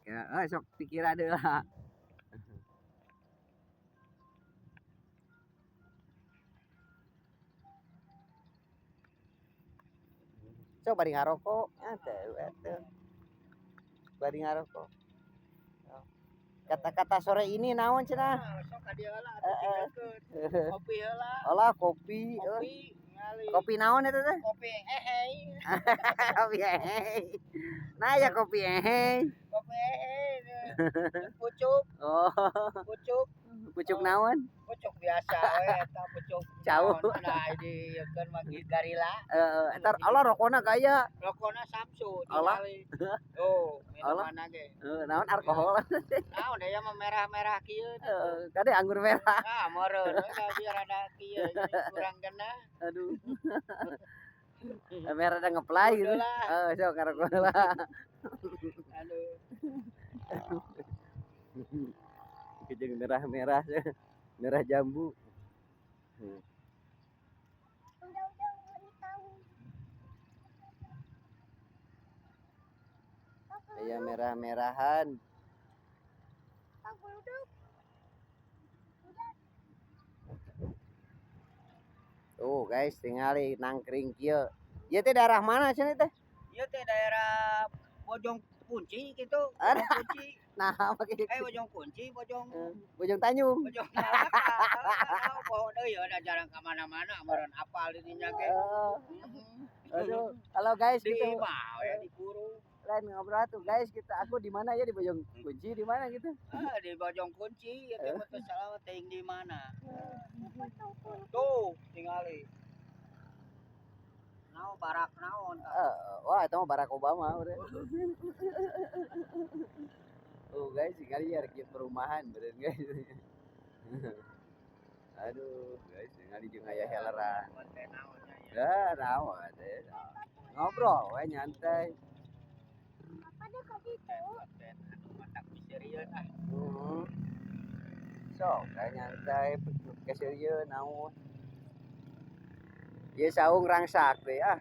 Ya, sok pikiran heula. Sok bari ngarokok, atuh atuh. Bari ngarokok. Kata-kata sore ini naon cenah? Sok ka dieu heula atuh tinggalkeun. Kopi heula. Alah kopi. Kopi ngali. Kopi naon eta teh? Kopi ehey. Kopi ehey. Nah ya kopi ehey. Kopi ehey. Pucuk. Oh. Pucuk. Pucuk naon? Pucuk biasa we eta pucuk. Cau. Nah di kan mah garila. Heeh, entar Allah rokona gaya. Rokona Samsu. Allah. Oh, minuman ge. Heeh, naon alkohol. Naon aya mah merah-merah kieu. Heeh, kade anggur merah. Ah, meureun we biar ada kieu kurang genah. Aduh. Merah ada ngeplay gitu. Heeh, sok ngarokok lah. Aduh. Jeung merah-merah, merah jambu. Iya merah-merahan. Tuh guys, tingali nangkring kieu. Ieu teh daerah mana cenah teh? Ieu teh daerah Bojong Kunci gitu. Bojong Kunci. Nah, pakai Bojong Kunci, Bojong Bojong Tanjung. Bojong Malaka. Poho deui ada jarang ka mana-mana, meureun apal di dinya ge. Aduh, halo guys di gitu. Mah ya di guru. Lain ngobrol tuh guys, kita aku di mana ya di Bojong Kunci di mana gitu. Ah, di Bojong Kunci ya teh teu salah teuing di mana. Tuh, tingali. Naon barak naon Wah, itu mah Barack Obama udah. Oh guys, tingali ya rek perumahan beureun guys. Aduh, guys, tingali jeung aya heleran. Ya, naon teh. Ngobrol we nyantai. Apa deh ka ditu? Matak miserieuan ah. Sok, kayak nyantai keserieuan naon. Ieu saung rangsak teh ah.